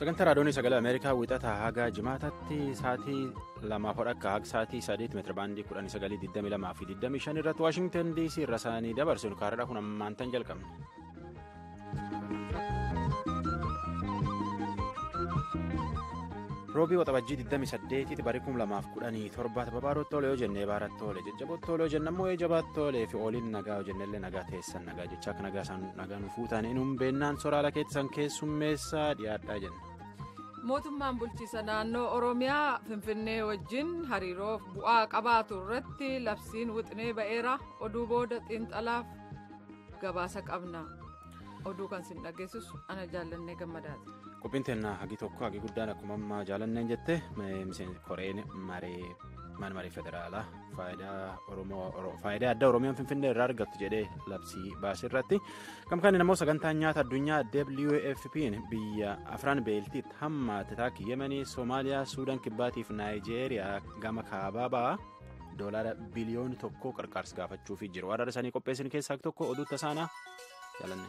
Sagantaa Raadiyoon Sagalee Ameerikaa wixataa haga Jimaataatti sa'aatii 2:30 haga sa'aatii 3 meetira baandii 1922 fi 25 irratti Waashingtan DC irra isaanii dabarsinu kaaraadha kun ammaan tan jalqabne. Roobii Waxabajjii 28 barii 2017 babaarotti tolee yoo jennee baaratti tolee jajjabootti tolee yoo jenne ammoo eejabaatti tolee fi ooliin nagaa yoo jennellee nagaa teessan nagaa jechaa akka nagaa isaan nagaa nu fuutan inni beennaan soraala keessan keessummeessaa dhiyaadhaa jenna. Mootummaan bulchiisa naannoo Oromiyaa Finfinnee wajjin hariiroo bu'aa qabaatu irratti labsiin wixinee ba'eera. Oduu booda xiinxalaaf gabaasa qabna. Oduu kan sin dhageessisu ana jaallannee gammadaati. Qophiin teennaa hagi tokko hagi guddaan akkuma ammaa jaallanneen jette koreen mana maree federaalaa faayidaa addaa Oromiyaan Finfinnee irraa argattu jedhee labsii baasee irratti. Gamkaan immoo sagantaan nyaata addunyaa WFP'n biyya Afran Beeltiitti hamma Taak Yemenii, Soomaaliyaa, Suudaan Kibbaatiif Naayijeeriyaa gama kaabaa ba'a $1 biliyoona qarqaarsa gaafachuufii jiru. Warra isaanii qopheessin keessaa tokko oduu tasaanaa jaalanne.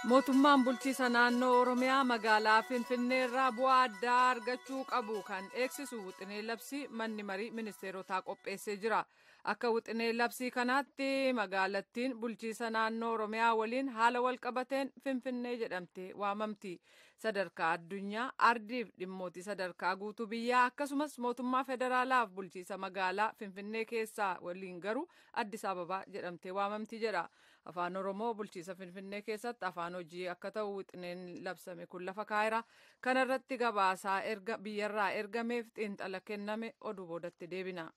Mootummaan bulchiisa naannoo Oromiyaa magaalaa Finfinnee irraa bu'aa addaa argachuu qabu kan eegsisu wixinee labsii manni marii ministeerotaa qopheessee jira. Akka wixinee labsii kanaatti magaalattiin bulchiisa naannoo Oromiyaa waliin haala walqabateen Finfinnee jedhamtee waamamti. Sadarkaa addunyaa ardiif dhimmoota sadarkaa guutuu biyyaa akkasumas mootummaa federaalaaf bulchiisa magaalaa Finfinnee keessaa waliin garuu Addis Ababaa jedhamtee waamamti jedha. Afaan Oromoo bulchiisa Finfinnee keessatti afaan hojii akka ta'u wixineen labsame kun lafa kaa'eera. Kana irratti gabaasaa erga biyyarraa ergameef xiinxala kenname oduu boodatti deebina.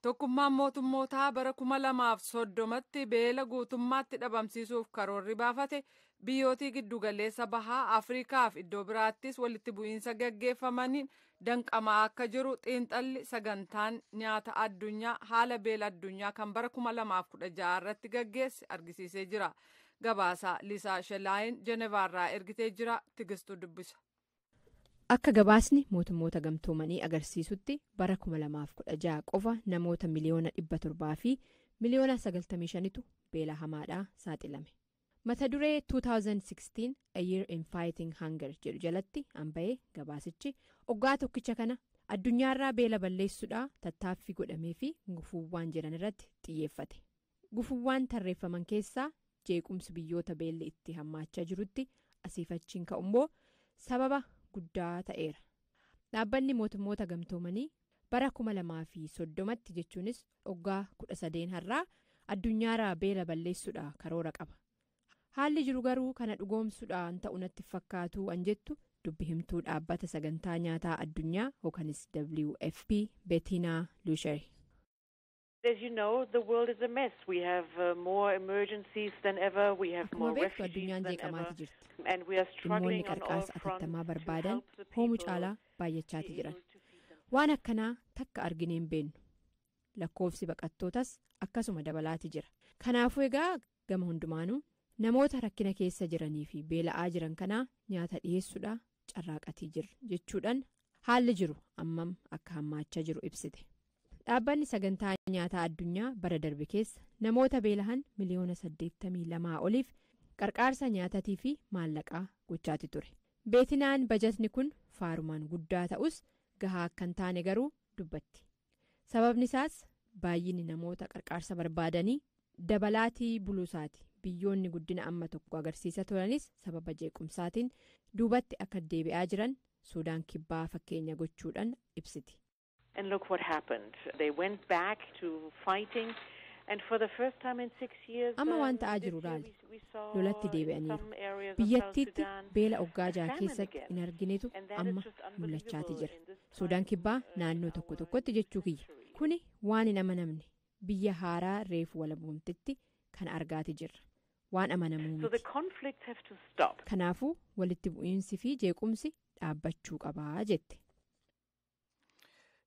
Tokkummaan mootummootaa bara 2030tti beela guutummaatti dhabamsiisuuf karoorri baafate biyyootii giddugaleessa bahaa Afrikaa fi iddoo biraattis walitti bu'iinsa gaggeeffamaniin danqamaa akka jiru xiinxalli sagantaan nyaata addunyaa haala beela addunyaa kan bara 2016 irratti gaggeesse argisiisee jira. Gabaasaa Liisaa Shelaayin Jenevaarraa ergitee jira. Tigistuu dubbisa. Akka gabaasni mootummoota gamtoomanii agarsiisutti bara 2016 qofa namoota miliyoona 700 fi miliyoona 95tu beela hamaadhaa saaxilame. Mata duree 2016 A Year in Fighting Hunger jedhu jalatti hamba'ee gabaasichi oggaa tokkicha kana addunyaarraa beela balleessuudhaa tattaaffii godhamee fi gufuuwwan jiran irratti xiyyeeffate. Gufuuwwan tarreeffaman keessaa jeequmsi biyyoota beelli itti hammaachaa jirutti asiifachiin ka'ummoo sababa guddaa ta'eera. Dhaabbanni mootummoota gamtoomanii bara 2030tti jechuunis oggaa 13 har'aa addunyaarraa beela balleessuudhaa karoora qaba. Haalli jiru garuu kana dhugoomsuudhaan ta'u natti fakkaatu an jettu dubbi himtuu dhaabbata sagantaa nyaataa addunyaa yookanis WFP Beetinaa Luushari. Akkuma beektu addunyaan jeeqamaati jirti. Dhimmoonni qarqaarsa atattamaa barbaadan hoomuu caalaa baay'achaati jiran. Waan akkanaa takka arginee hin beennu. Lakkoofsi baqattootas akkasuma dabalaati jira. Kanaafuu egaa gama hundumaanuu namoota rakkina keessa jiranii fi beela'aa jiran kanaa nyaata dhiyeessuudhaa carraaqatii jirra jechuudhaan haalli jiru ammam akka hammaachaa jiru ibsite. Dhaabbanni sagantaa nyaataa addunyaa bara darbe keessa namoota beelahan miliyoona 82 oliif qarqaarsa nyaatatii fi maallaqaa gochaati ture. Beetinaan bajatni kun faarumaan guddaa ta'us gahaa akka hin taane garuu dubbatti. Sababni isaas baay'inni namoota qarqaarsa barbaadanii dabalaatii buluusaati. Biyyoonni guddina amma tokko agarsiisa turanis sababa jeequmsaatiin duubatti akka deebi'aa jiran Suudaan kibbaa fakkeenya gochuudhaan ibsiti. Amma waan ta'aa jiru laali. Lolatti deebi'aniiru. Biyyattiitti beela oggaa jaha keessatti hin arginetu amma mul'achaati jira. Suudaan kibbaa naannoo tokko tokkotti jechuu kiyya. Kuni waan hin amanamne biyya haaraa reefu walabumtitti kan argaati jirra. Waan amanamuu miti. Kanaafuu walitti bu'iinsi fi jeequmsi dhaabbachuu qabaa jette.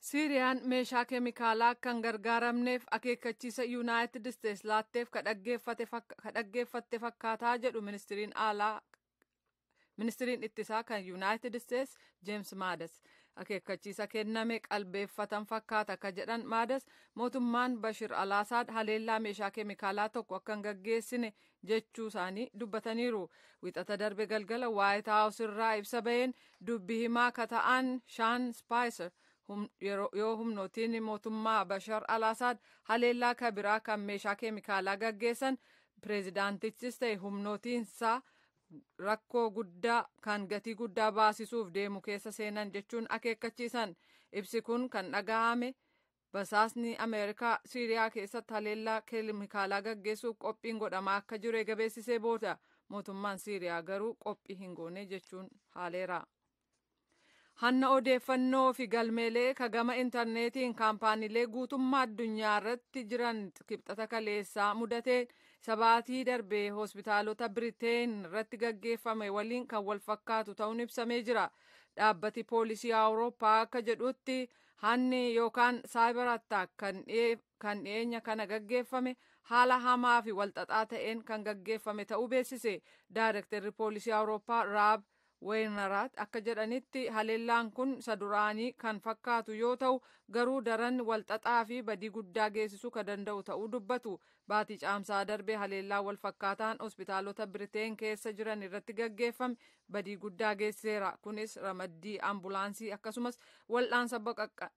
Siiriyaan meeshaa keemikaalaa akka hin gargaaramneef akeekkachiisa Yuunaayitid Isteets laatteef kadhaggeeffatte fakkaataa jedhu ministiriin alaa Ministiriin ittisaa kan Yuunaayitid Isteets Jeems Maadas akeekkachiisa kenname qalbeeffatan fakkaata akka jedhan Maadas, mootummaan Bashir Alaasaad haleellaa meeshaa keemikaalaa tokko akka hin gaggeessine jechuu isaanii dubbataniiru. Wixata darbe galgala Waayit Haawus irraa ibsa baheen dubbi himaa ka ta'an Shaan Spaayiser, yoo humnootiin mootummaa Bashar Alaasaad haleellaa kabiraa kan meeshaa keemikaalaa gaggeessan, pireezidaantichis ta'e humnootiinsaa rakkoo guddaa kan gatii guddaa baasisuuf deemu keessa seenan jechuun akeekkachiisan. Ibsi kun kan dhagahame basaasni Ameerikaa Siiriyaa keessatti haleellaa keemikaalaa gaggeessuuf qophiin godhamaa akka jiru eega beeksisee booda. Mootummaan Siiriyaa garuu qophii hin goone jechuun haaleera. Hanna odeeffannoo fi galmeelee kagama intarneetiin kaampaaniilee guutummaa addunyaa irratti jiran Kibxata kaleessaa mudatee sabaatii darbee hospitaalota Biriteen irratti gaggeeffame waliin kan wal fakkaatu ta'uun ibsamee jira. Dhaabbati poolisii Awurooppaa akka jedhutti, hanni yookaan cyber attack kan dhiyeenya kana gaggeeffame haala hamaa fi walxaxaa ta'een kan gaggeeffame ta'uu beeksise. Daayirektarri poolisii Awurooppaa Raab Weenaraat akka jedhanitti, haleellaan kun isa duraanii kan fakkaatu yoo ta'u, garuu daran walxaxaa fi badii guddaa geessisuu kan danda'u ta'uu dubbatu. Baatii Caamsaa darbee haleellaa wal fakkaataan hospitaalota Biriteen keessa jiran irratti gaggeeffame badii guddaa geessiseera. Kunis ramaddii ambulaansii akkasumas wal'aansa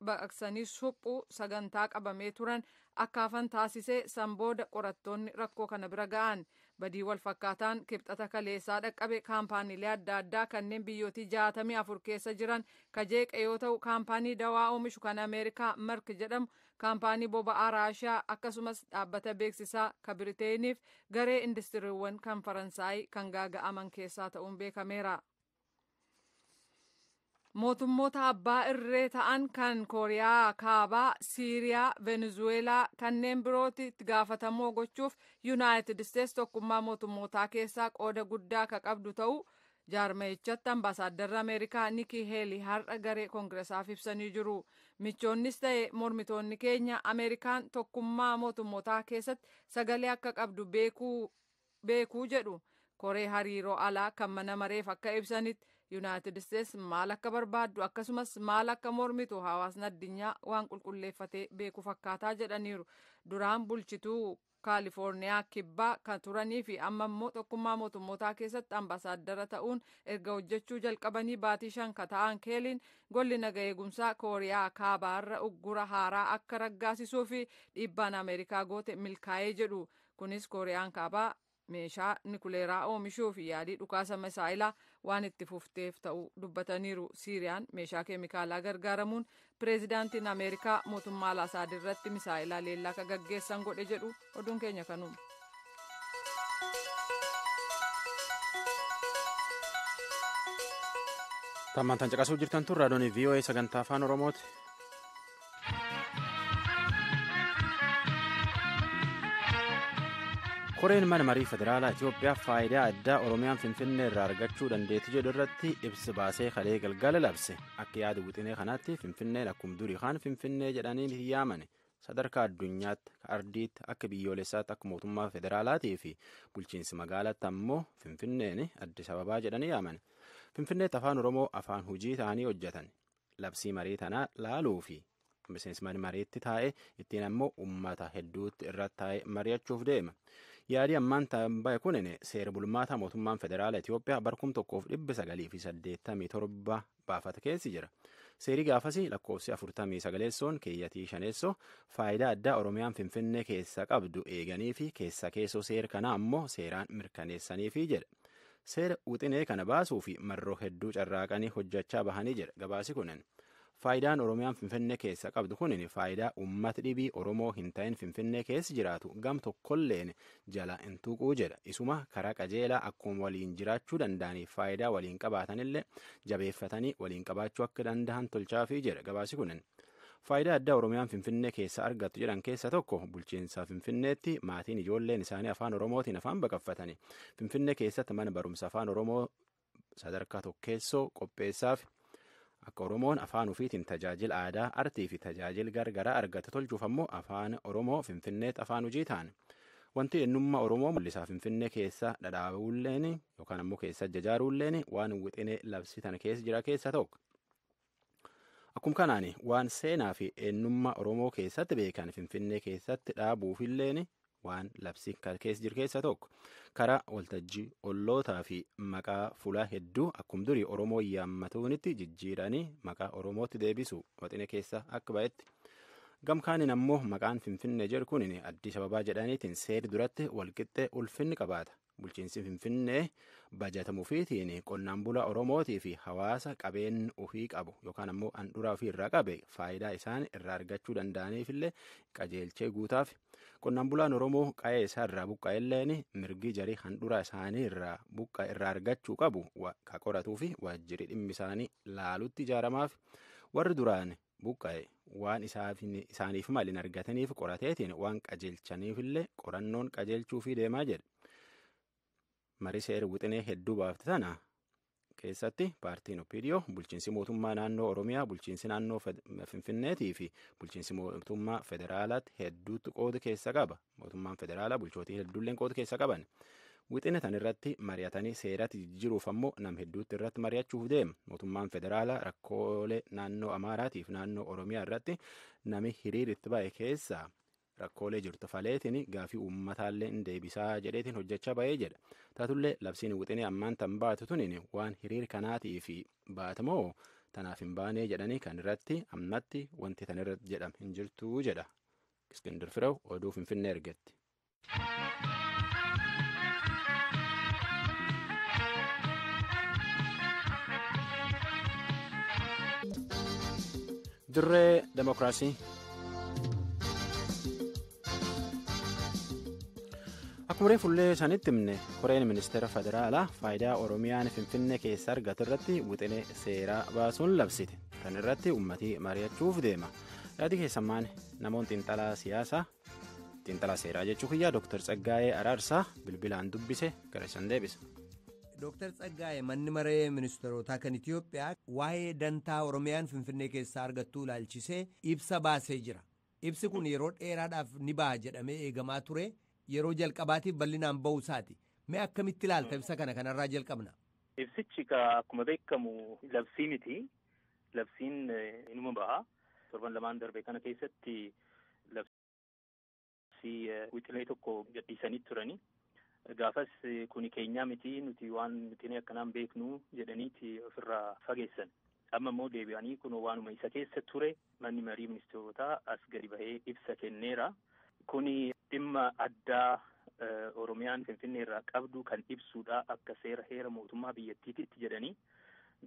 baqaqsanii suphuu sagantaa qabamee turan akka hafan taasisee. San booda qorattoonni rakkoo kana bira ga'an. Badii wal fakkaataan Kibxata kaleessaa dhaqqabe kaampaaniilee adda addaa kanneen biyyootii 64 keessa jiran kajeeqe yoo ta'u, kaampaanii dawaa oomishu kan Ameerikaa Merk jedhamu, kaampaanii boba'aa Raashiyaa, akkasumas dhaabbata beeksisaa ka Biriteeniif garee indistiriiwwan kan Faransaay kan gaaga'aman keessaa ta'uun beekameera. Mootummoota abbaa irree ta'an kan Kooriyaa Kaabaa, Siiriyaa, Venezuweelaa kanneen birootti itti gaafatamoo gochuuf Yuunaayitid Isteets tokkummaa mootummootaa keessaa qooda guddaa ka qabdu ta'uu jaarmayichatti ambaasaaddarri Ameerikaa Nikii Heelii har'a garee koongiresaaf ibsanii jiru. Michoonnis ta'e mormitoonni keenya Ameerikaan tokkummaa mootummootaa keessatti sagalee akka qabdu beekuu jedhu. Koree hariiroo alaa kan mana mareef akka ibsanitti, Yuunaayitid Isteets maal akka barbaaddu akkasumas maal akka mormitu hawaasni addunyaa waan qulqulleeffatee beeku fakkaataa jedhaniiru. Duraan bulchituu Kaalifoorniyaa Kibbaa kan turanii fi amma immoo tokkummaa mootummootaa keessatti ambaasaadara ta'uun erga hojjechuu jalqabanii baatii 5 ka ta'an Keeliin, golli naga eegumsaa Kooriyaa Kaabaarra uggura haaraa akka raggaasisuu fi dhiibbaan Ameerikaa goote milkaa'ee jedhu. Kunis Kooriyaan Kaabaa meeshaa nikuleeraa oomishuu fi yaalii dhukaasa misaayilaa waan itti fufteef ta'uu dubbataniiru. Siiriyaan meeshaa keemikaalaa gargaaramuun pireezidaantiin Ameerikaa mootummaa Alaasaad irratti misaayilaa leellaa akka gaggeessan godhe jedhu. Oduun keenya kanuma. Tammantan caqasuu jirtan tun raadiyoon VOA sagantaa Afaan Oromooti. Koreen mana marii federaalaa Itoophiyaa faayidaa addaa Oromiyaan Finfinnee irraa argachuu dandeetti jedhu irratti ibsa baasee kalee galgala labse. Akka yaada wixinee kanaatti, Finfinneen akkuma durii kaan Finfinnee jedhanii hin yaamane. Sadarkaa addunyaatti, ardiitti, akka biyyoolessaatti, akka mootummaa federaalaatii fi bulchiinsi magaalaatti ammoo Finfinneen Addis Ababaa jedhanii yaaman. Finfinneetti Afaan Oromoo afaan hojii ta'anii hojjetan. Labsii marii tanaa laaluu fi miseensi mariitti taa'ee ittiin ammoo uummata hedduutti irratti taa'ee mari'achuuf deema. Yaadii ammaan ta'an bahe kunin seera bulmaata mootummaan federaala Itoophiyaa 1987 baafata keessi jira. Seerii gaafasii lakkoofsi 49 keeyyatii shaneessoo faayidaa addaa Oromiyaan Finfinnee keessa qabdu eeganii fi keessa keessoo seera kanaa ammoo seeraan mirkaneessaniifi jedha. Seera wixinee kana baasuu fi marroo hedduu carraaqanii hojjechaa bahanii jedha gabaasi kunin. Faayidaan Oromiyaan Finfinnee keessa qabdu kunin faayidaa uummata dhibii Oromoo hin ta'in Finfinnee keessa jiraatu gam tokkolleen jala hin tuquu jedha. Isuma karaa qajeelaa akkuma waliin jiraachuu danda'aniif faayidaa waliin qabaatanillee jabeeffatanii waliin qabaachuu akka danda'an tolchaafii jedha gabaasi kunin. Faayidaa addaa Oromiyaan Finfinnee keessa argattu jedhan keessa tokko, bulchiinsa Finfinneetti maatiin ijoolleen isaanii Afaan Oromootiin afaan baqaffatani. Finfinnee keessatti mana barumsa Afaan Oromoo sadarkaa tokkeessoo qopheessaaf, akka Oromoon afaan ofiitiin tajaajila aadaa, artii fi tajaajila gargaraa argate tolchuuf ammoo Afaan Oromoo Finfinneetti afaan hojii ta'an. Wanti eenyummaa Oromoo mul'isaa Finfinnee keessa dhadhaabuulleen yookaan ammoo keessa jajaaruulleen waan wixinee labsii tana keessa jira keessa tokko. Akkuma kanaan waan seenaa fi eenyummaa Oromoo keessatti beekan Finfinnee keessatti dhaabuufilleen waan labsii keessa jiru keessa tokko. Karaa waltajjii ollootaa fi maqaa fuula hedduu akkuma durii Oromoo yaammatuunitti jijjiiranii maqaa Oromootti deebisu wixinee keessa akka ba'etti. Gamkaaniin ammoo maqaan Finfinnee jedhu kun Addis Ababaa jedhaniitiin seera duratti walqixxee ulfinni qabaata. Bulchiinsi Finfinnee bajatamuufiitiin qonnaan bulaa Oromootii fi hawaasa qabeen ofii qabu yookaan ammoo handhuraa ofii irraa qabe faayidaa isaan irraa argachuu danda'aniifillee qajeelchee guutaaf. Qonnaan bulaan Oromoo qa'ee isaa irraa buqqa'elleen mirgi jarii handhuraa isaanii irraa buqqa irraa argachuu qabu ka qoratuu fi waajjirri dhimmi isaanii laalutti ijaaramaaf. Warri duraan buqqa'e waan isaaniif malin argataniif qorateetiin waan qajeelchaniifillee qorannoon qajeelchuufii deemaa jedhe. Marii seera wixinee hedduu baafte tana keessatti paartiin OPDO bulchiinsi mootummaa naannoo Oromiyaa, bulchiinsi naannoo Finfinneetii fi bulchiinsi mootummaa federaalaatti hedduutu qooda keessa qaba. Mootummaan federaalaa bulchootii hedduulleen qooda keessa qaban. Wixine tan irratti mari'atanii seeratti jijjiiruuf ammoo nam hedduutti irratti mari'achuuf deema. Mootummaan federaalaa rakkoolee naannoo Amaaraatiif naannoo Oromiyaa irratti nami hiriir itti ba'e keessaa rakkoolee jirtu faleetiin gaafii uummataallee hin deebisaa jedheetiin hojjechaa ba'ee jedha. Taatullee labsiin wixinee ammaan tan baatu tuniin waan hiriir kanaatii fi baatamoo tanaaf hin baanee jedhanii kan irratti ammatti wanti tan irratti jedhame hin jirtu jedha. Iskindir Firew oduu Finfinnee ergetti. Dirree Demokiraasii. Akkuma reefullee isaanitti himne koreen ministeera federaalaa faayidaa Oromiyaan Finfinnee keessa argatu irratti wixinee seeraa baasuun labsite. Kan irratti uummatii mari'achuuf deema. Yaadi keessammaan namoonni xiinxalaa siyaasaa xiinxalaa seeraa jechuu kiyyaa Dr. Tsaggaayee Araarsaa bilbilaan dubbise gara isaan deebisa. Dr. Tsaggaayee manni maree ministeerotaa kan Itiyoophiyaa waa'ee dantaa Oromiyaan Finfinnee keessaa argattu ilaalchisee ibsa baasee jira. Ibsi kun yeroo dheeraadhaaf ni ba'a jedhamee eegamaa ture. Yeroo jalqabaatiif bal'inaan ba'uu isaati. Mee akkamitti ilaalta ibsa kana kanarraa jalqabna? Ibsichi akkuma beekamu labsii miti. Labsiin inuma ba'a. Torban lamaan darbe kana keessatti labsii wixinee tokko gadhiisanii turani. Gaafas kuni keenyaa miti nuti waan wixinee akkanaan beeknu jedhaniiti ofirraa fageessan. Amma immoo deebi'anii kun waanuma isa keessa ture manni marii ministeerotaa as gadi bahee ibsa kenneera. Kuni dhimma addaa Oromiyaan Finfinnee irraa qabdu kan ibsuudha akka seera heera mootummaa biyyattiititti jedhanii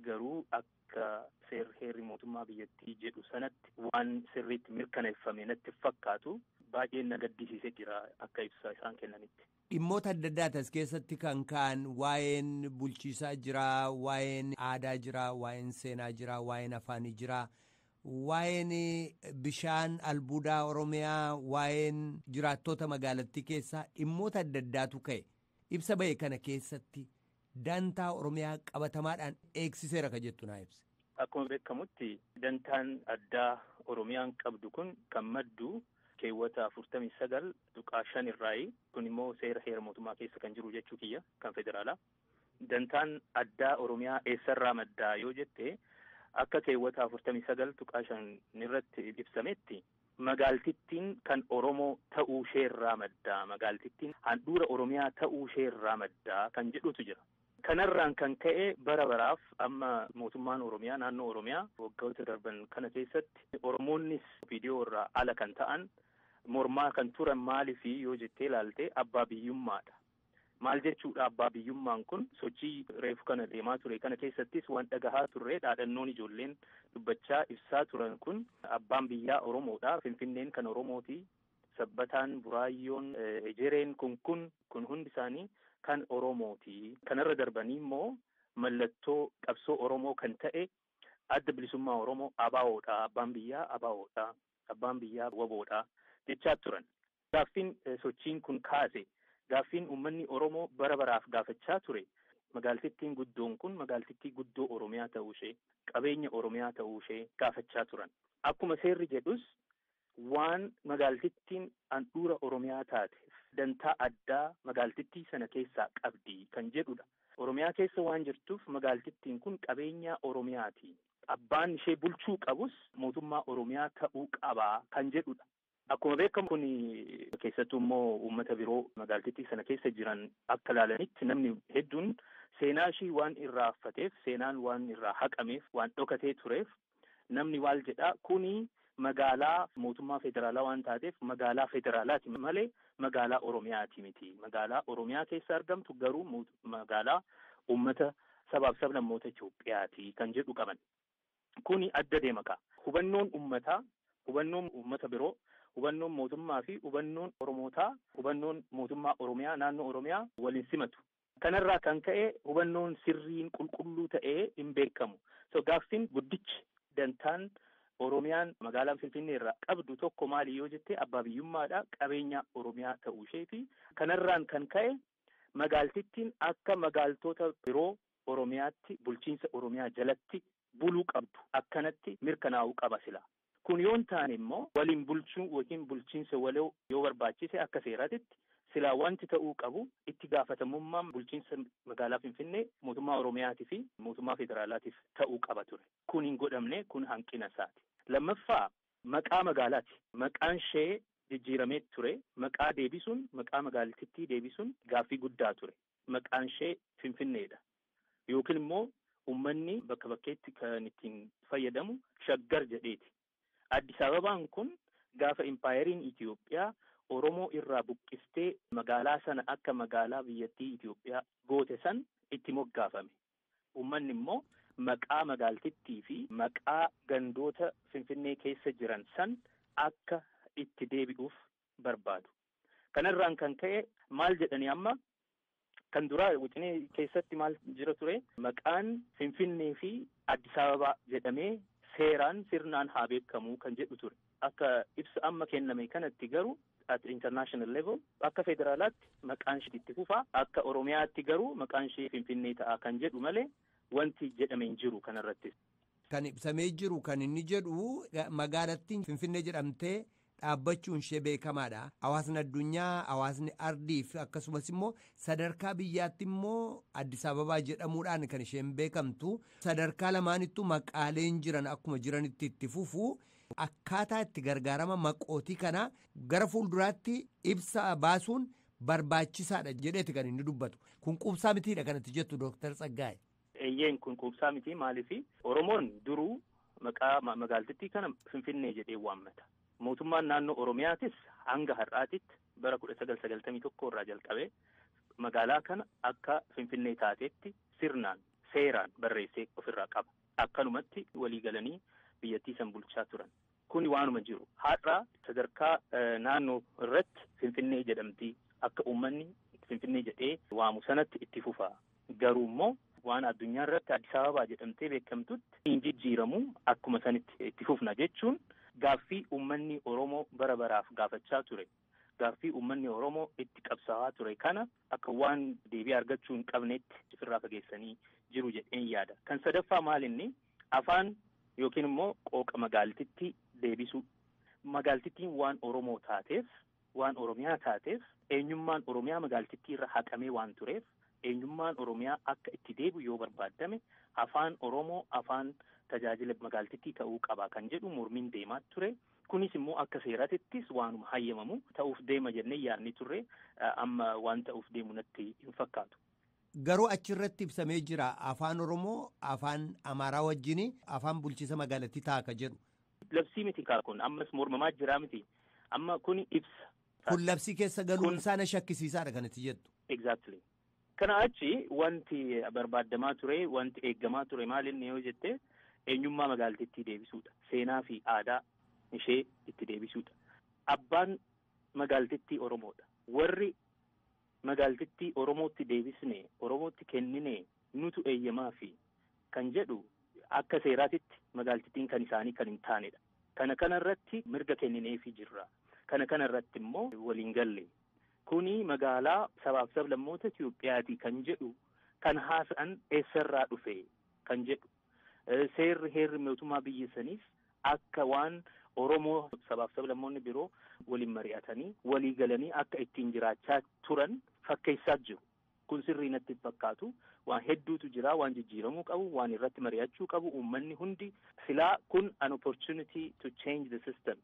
garuu akka seerri heerri mootummaa biyyattii jedhu sanatti waan sirriitti mirkaneeffame natti fakkaatu baay'ee na gaddisiisee jira akka ibsa isaan kennanitti. Dhimmoota adda addaa as keessatti kan ka'an waa'een bulchiisaa jira, waa'een aadaa jira, waa'een seenaa jira, waa'een afaanii jira. Waa'een bishaan albuudaa Oromiyaa, waa'een jiraattota magaalattii keessaa dhimmoota adda addaatu ka'e. Ibsa ba'e kana keessatti dantaa Oromiyaa qabatamaadhaan eegsiseera ka jettu naa ibsi. Akkuma beekamutti dantaan addaa Oromiyaan qabdu kun kan maddu keewwata 49.5 irraayi. Kun immoo seera heera mootummaa keessa kan jiru jechuu kiyya kan federaalaa. Dantaan addaa Oromiyaa eessarraa maddaa yoo jette akka keewwata 49.5 irratti ibsametti magaaltittiin kan Oromoo ta'uu isheerraa maddaa, magaaltittiin handhuura Oromiyaa ta'uu isheerraa maddaa kan jedhutu jira. Kanarraan kan ka'e bara baraaf amma mootummaan Oromiyaa naannoo Oromiyaa waggoota darban kana keessatti Oromoonnis viidiyoo irraa ala kan ta'an mormaa kan turan maaliif yoo jettee ilaalte abbaa biyyummaadha. Maal jechuudha abbaa biyyummaan kun sochii reefu kana deemaa ture kana keessattis waan dhagahaa turre dhaadhannoon ijoolleen dubbachaa ibsaa turan kun abbaan biyyaa Oromoodha. Finfinneen kan Oromooti. Sabbataan, Buraayyoon, Ejereen kun kun hundi isaanii kan Oromooti. Kanarra darbanii immoo mallattoo qabsoo Oromoo kan ta'e adda bilisummaa Oromoo ABO'dha. Abbaan biyyaa ABO'dha. Abbaan biyyaa WBO'dha jechaa turan. Gaaffiin sochiin kun kaase gaaffiin uummanni Oromoo bara baraaf gaafachaa ture magaaltittiin guddoon kun magaaltittii guddoo Oromiyaa ta'uu ishee qabeenya Oromiyaa ta'uu ishee gaafachaa turan. Akkuma seerri jedhus waan magaaltittiin handhuura Oromiyaa taate Dantaa addaa magaaltittii sana keessaa qabdi kan jedhudha. Oromiyaa keessa waan jirtuuf magaaltittiin kun qabeenya Oromiyaati. Abbaan ishee bulchuu qabus mootummaa Oromiyaa ta'uu qabaa kan jedhudha. Akkuma beekamu kun keessattuu immoo uummata biroo magaaltittii sana keessa jiran akka ilaalanitti namni hedduun seenaa ishii waan irraanfateef, seenaan waan irraa haqameef, waan dhokatee tureef namni waal jedhaa kuni magaalaa mootummaa federaalaa waan taateef magaalaa federaalaati malee magaalaa Oromiyaati miti. Magaalaa Oromiyaa keessa argamtu garuu magaalaa uummata sabaaf sablammoota Itoophiyaati kan jedhu qaban. Kuni adda deema ka'a. Hubannoon uummataa, hubannoon uummata biroo, hubannoon mootummaa fi hubannoon Oromootaa, hubannoon mootummaa Oromiyaa, naannoo Oromiyaa waliin simatu. Kanarraa kan ka'e hubannoon sirriin qulqulluu ta'ee hin beekamu. So gaaffiin guddichi dantaan Oromiyaan magaalaan Finfinnee irraa qabdu tokko maali yoo jette abbaa biyyummaadha, qabeenya Oromiyaa ta'uu isheeti. Kanarraan kan ka'e magaaltittiin akka magaaltota biroo Oromiyaatti bulchiinsa Oromiyaa jalatti buluu qabdu akkanatti mirkanaa'uu qaba sila. Kun yoo hin taane immoo waliin bulchuu yookiin bulchiinsa waloo yoo barbaachise akka seeraatitti silaa wanti ta'uu qabu itti gaafatamummaan bulchiinsa magaalaa Finfinnee mootummaa Oromiyaatii fi mootummaa federaalaatiif ta'uu qaba ture. Kun hin godhamne, kun hanqina isaati. Lammaffaa maqaa magaalaati. Maqaan ishee jijjiiramee ture. Maqaa deebisuun, maqaa magaaltittii deebisuun gaaffii guddaa ture. Maqaan ishee Finfinneedha. Yookiin immoo uummanni bakka bakkeetti kan ittiin fayyadamu Shaggar jedheeti. Addis Ababaan kun gaafa impaayeriin Itoophiyaa Oromoo irraa buqqistee magaalaa sana akka magaalaa biyyattii Itoophiyaa goote san itti moggaafame. Uummanni immoo maqaa magaaltittii fi maqaa gandoota Finfinnee keessa jiran san akka itti deebi'uuf barbaadu. Kanarraan kan ka'e maal jedhanii amma kan duraa wixinee keessatti maal jira ture maqaan Finfinnee fi Addis Ababaa jedhamee seeraan sirnaan haa beekamuu kan jedhu ture. Akka ibsa amma kenname kanatti garuu at international level akka federaalaatti maqaan ishee itti fufaa, akka Oromiyaatti garuu maqaan ishee Finfinnee ta'a kan jedhu malee wanti jedhame hin jiru kanarratti. Kan ibsamee jiru kan inni jedhu magaalattiin Finfinnee jedhamtee dhaabbachuun ishee beekamaadha. Hawaasni addunyaa, hawaasni ardii fi akkasumas immoo sadarkaa biyyaatti immoo Addis Ababaa jedhamuudhaan kan isheen beekamtu. Sadarkaa lamaanittuu maqaaleen jiran akkuma jiranitti itti fufu. Akkaataa itti gargaarama maqootii kana gara fuulduraatti ibsa baasuun barbaachisaadha jedheeti kan inni dubbatu. Kun quubsaa mitiidha kanatti jettu Dooktar Tsaggaa'e. Eeyyeen kun quubsaa miti. Maaliifi Oromoon duruu maqaa magaaltittii kana Finfinnee jedhee waammata. Mootummaan naannoo Oromiyaatis hanga har'aatitti bara 1991 irraa jalqabee magaalaa kana akka Finfinnee taatetti sirnaan seeraan barreessee ofirraa qaba. Akkanumatti walii galanii biyyattii san bulchaa turan. Kuni waanuma jiru. Har'a sadarkaa naannoo irratti Finfinnee jedhamti akka uummanni Finfinnee jedhee waamu sanatti itti fufa. Garuu immoo waan addunyaa irratti Addis Ababaa jedhamtee beekamtutti hin jijjiiramu akkuma sanitti itti fufna jechuun gaaffii uummanni Oromoo bara baraaf gaafachaa ture. Gaaffii uummanni Oromoo itti qabsaa'aa ture kana akka waan deebii argachuu hin qabnetti ofirraa fageessanii jiru jedheen yaada. Kan sadaffaa maal inni afaan yookiin immoo qooqa magaaltitti deebisuu. Magaaltittiin waan Oromoo taateef, waan Oromiyaa taateef, eenyummaan Oromiyaa magaaltittii irra haqamee waan tureef, eenyummaan Oromiyaa akka itti deebi'u yoo barbaadame afaan Oromoo afaan tajaajila magaaltittii ta'uu qaba kan jedhu mormiin deemaa ture. Kunis immoo akka seeraatittis waanuma hayyamamu ta'uuf deema jennee yaadni turre amma waan ta'uuf deemu natti hin fakkaatu. Garuu achirratti ibsamee jira afaan Oromoo afaan Amaaraa wajjin afaan bulchiisa magaalattii ta'a ka jedhu. Labsii miti kaa kun ammas mormamaa jira miti. Amma kuni ibsa. Kun labsii keessa galuun isaa na shakkisiisaadha kan itti jettu. Exactly. Kana achi wanti barbaadamaa ture, wanti eeggamaa ture maal inni yoo jette eenyummaa magaaltittii deebisuudha. Seenaa fi aadaa ishee itti deebisuudha. Abbaan magaaltittii Oromoodha. Warri magaaltittii Oromootti deebisne, Oromootti kennine nutu eeyyamaa fi kan jedhu akka seeraatitti magaaltittiin kan isaanii kan hin taanedha. Kana kanarratti mirga kennineefii jirra. Kana kanarratti immoo waliin galle. Kuni magaalaa sabaaf sablammoota Itoophiyaati kan jedhu kan haasa'an eessarraa dhufe kan jedhu. Seerri heerri mootummaa biyya saniif akka waan Oromoo sabaaf sablammoonni biroo waliin mari'atanii walii galanii akka ittiin jiraachaa turan fakkeessaa jiru. Kun sirrii natti fakkaatu. Waan hedduutu jira, waan jijjiiramuu qabu, waan irratti mari'achuu qabu. Uummanni hundi silaa kun an opportunity to change the system.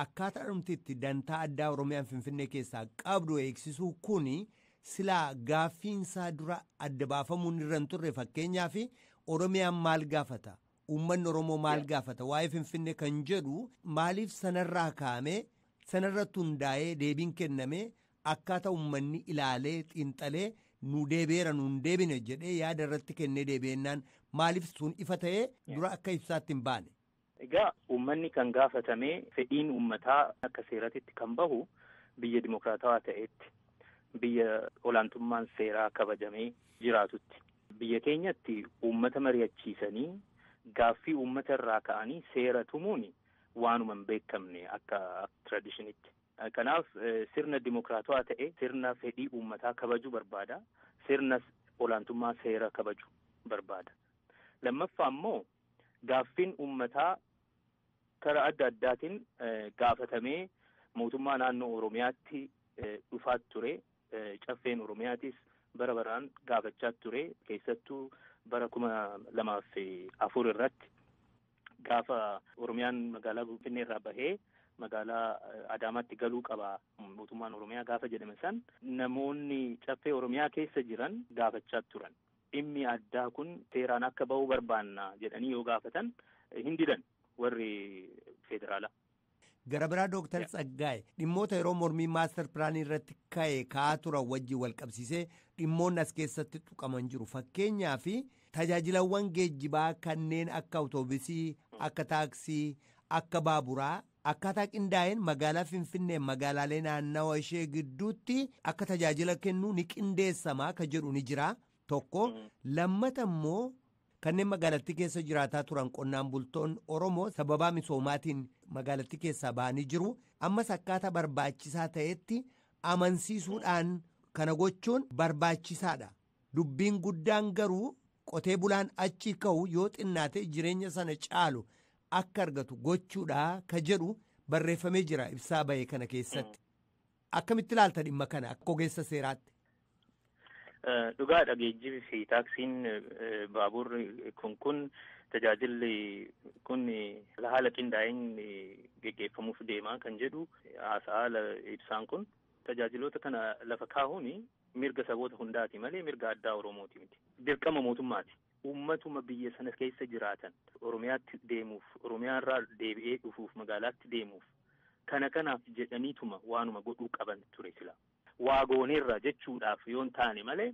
Akkaataa dhumti itti dantaa addaa Oromiyaan Finfinnee keessaa qabdu eegsisuu kuni silaa gaaffiinsaa dura adda baafamuun irra hin turre. Fakkeenyaaf, Oromiyaan maal gaafata? Uummanni Oromoo maal gaafata? Waa'ee Finfinnee kan jedhu maaliif sanarraa kaa'amee, sanarratti hundaa'ee deebiin kenname, akkaataa uummanni ilaalee xiinxalee nu deebeera nu hin deebine jedhee yaada irratti kennee deebi'ennaan, maaliif sun ifa ta'ee dura akka ibsaatti hin baane? Egaa uummanni kan gaafatamee, fedhiin uummataa akka seeratitti kan bahu biyya dimokiraatawaa ta'etti, biyya olaantummaan seeraa kabajamee jiraatutti. Biyya keenyatti uummata mari'achiisanii gaaffii uummata irraa ka'anii seera tumuun waanuma hin beekamne akka traditionitti. Kanaaf sirna dimokiraatawaa ta'e, sirna fedhii uummataa kabaju barbaada. Sirna olaantummaa seera kabaju barbaada. Lammaffaa immoo gaaffiin uummataa karaa adda addaatiin gaafatamee mootummaa naannoo Oromiyaatti dhufaa ture. Caffeen Oromiyaatis bara baraan gaafachaa ture. Keessattuu bara 2004 irratti gaafa Oromiyaan magaalaa Finfinnee irraa bahee magaalaa Adaamaatti galuu qaba mootummaan Oromiyaa gaafa jedhame san, namoonni caffee Oromiyaa keessa jiran gaafachaa turan. Dhimmi addaa kun seeraan akka bahuu barbaanna jedhanii yoo gaafatan hin didan warri federaalaa. Gara biraa, Dooktar Tsaggaa'e, dhimmoota yeroo mormii maastar pilaanii irratti ka'e ka'aa turan wajjin wal qabsiisee dhimmoonni as keessatti tuqaman jiru. Fakkeenyaaf, tajaajilawwan geejjibaa kanneen akka awutoobisii, akka taaksii, akka baaburaa akkaataa qindaa'een magaalaa Finfinnee magaalaalee naannawa ishee gidduutti akka tajaajila kennu ni qindeessamaa ka jedhu ni jira. Tokko lammata immoo kanneen magaalattii keessa jiraataa turan qonnaan bultoonni Oromoo sababaa misoomaatiin magaalattii keessaa ba'anii jiru. Ammas akkaataa barbaachisaa ta'etti amansiisuudhaan kana gochuun barbaachisaadha. Dubbiin guddaan garuu qotee bulaan achi ka'u yoo xinnaate jireenya sana caalu akka argatu gochuudha ka jedhu barreeffamee jira ibsaa ba'e kana keessatti. Akkamitti ilaalta dhimma kana akka ogeessa seeraatti? Dhugaadha, geejjibii fi taaksiin, baaburri kun tajaajilli kun haala qindaa'een geggeeffamuuf deemaa kan jedhu haasa'aa ibsaan kun, tajaajiloota kana lafa kaahuun mirga saboota hundaati malee mirga addaa Oromooti miti. Dirqama mootummaati. Uummatuma biyya sana keessa jiraatan Oromiyaatti deemuuf, Oromiyaa irraa deebi'ee dhufuuf, magaalaatti deemuuf, kana kanaaf jedhaniituma waanuma godhuu qaban ture sila. Waa gooneerra jechuudhaaf yoon taane malee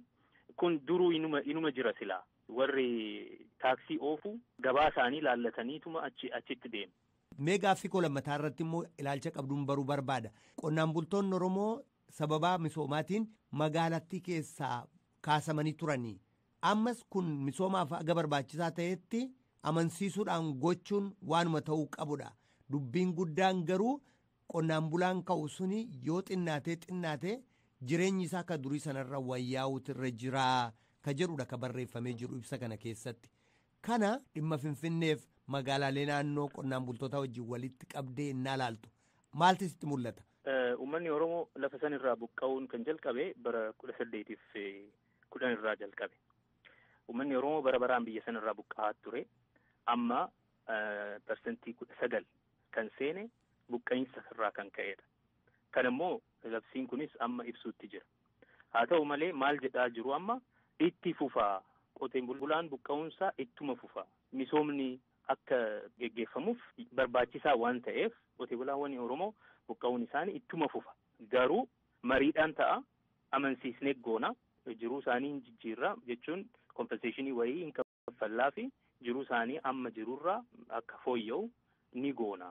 kun duruu inuma jira silaa. Warri taaksii oofu gabaa isaanii laallataniituma achitti deemu. Mee gaaffii koo lammataa irratti immoo ilaalcha qabduun baruu barbaada. Qonnaan bultoonni Oromoo sababaa misoomaatiin magaalattii keessaa kaasamanii turanii. Ammas kun misoomaaf aga barbaachisaa ta'etti amansiisuudhaan gochuun waanuma ta'uu qabudha. Dubbiin guddaan garuu qonnaan bulaan ka'u suni yoo xinnaatee xinnaatee jireenyi isaa akka durii sanarra wayyaa'uutu irra jiraa ka jedhudha ka barreeffamee jiru ibsa kana keessatti. Kana dhimma Finfinneef magaalaalee naannoo qonnaan bultoota wajjin walitti qabdee innaa laaltu maaltu sitti mul'ata? Uummanni Oromoo lafa san irraa buqqa'uun kan jalqabe bara 1810 irraa jalqabe. Uummanni Oromoo bara baraan biyya san irraa buqqa'aa ture. Amma 19% kan seene buqqa'insa irraa kan ka'edha. Kan immoo labsiin kunis amma ibsuutti jira. Haa ta'u malee maal jedhaa jiru amma? Itti fufaa, qoteen bulaan buqqa'uunsaa ittuma fufaa. Misoomni akka geggeeffamuuf barbaachisaa waan ta'eef qotee bulaawwan Oromoo buqqa'uun isaanii ittuma fufa. Garuu mariidhaan ta'a, amansiisnee goona, jiruu isaanii hin jijjiirraa jechuun compensation wayii hin kaffallaa fi jiruu isaanii amma jirurraa akka fooyya'u ni goona.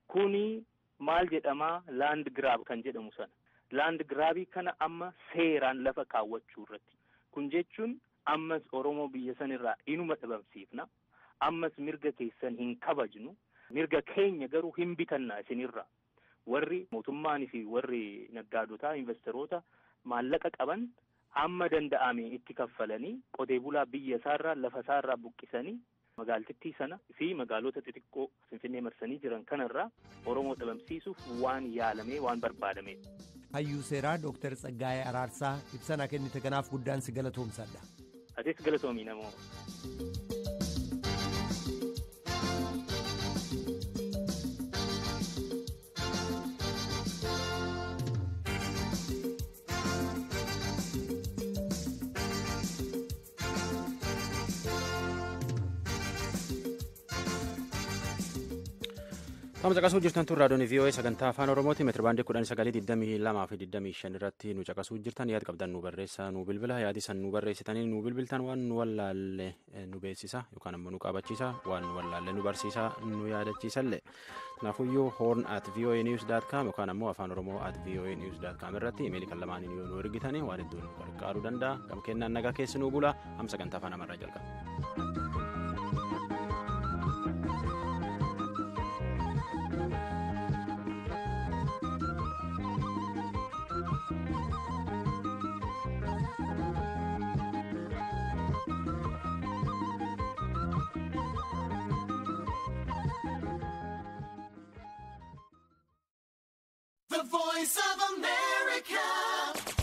Kuni maal jedhamaa, land grab kan jedhamu sana. Land grabii kana amma seeraan lafa kaawwachuu irratti. Kun jechuun ammas Oromoo biyya sanirraa inuma dhabamsiifna. Ammas mirga keessan hin kabajnu. Mirga keenya garuu hin bitanna isinirraa. Warri mootummaanii fi warri naggaadotaa, investoroota maallaqa qaban amma danda'ame itti kaffalanii qotee bulaa biyya isaarraa, lafa isaarraa buqqisanii Magaaltittii sana fi magaalota xixiqqoo Finfinnee marsanii jiran kanarraa Oromoo dhabamsiisuuf waan yaalamee waan barbaadamedha. Hayyuu seeraa Dooktar Tsaggaayee Araarsaa ibsa kennite kanaaf guddaan si galatoomsadha. Atis galatoomii namoo. Amma caqasuu jirtan tun raadiyoon VOA sagantaa afaan Oromooti meetira baandii 1922 fi 25 irratti nu caqasuu jirtan yaad qabdan nu barreessaa nu bilbila yaadi san nu barreessitanii nu bilbiltan waan nu wallaalle nu beeksisa yookaan ammoo nu qaabachiisa waan nu wallaalle nu barsiisa nu yaadachiisallee kanaafuyyuu horn at voa news dot com yookaan ammoo afaan oromoo at voa news dot com irratti imeelii kan lamaaniin yoo nu ergitanii waan hedduu nu gargaaruu danda'a gam kennaan nagaa keessi nu bula amma sagantaa afaan Amaaraa jalqaba. The Voice of America.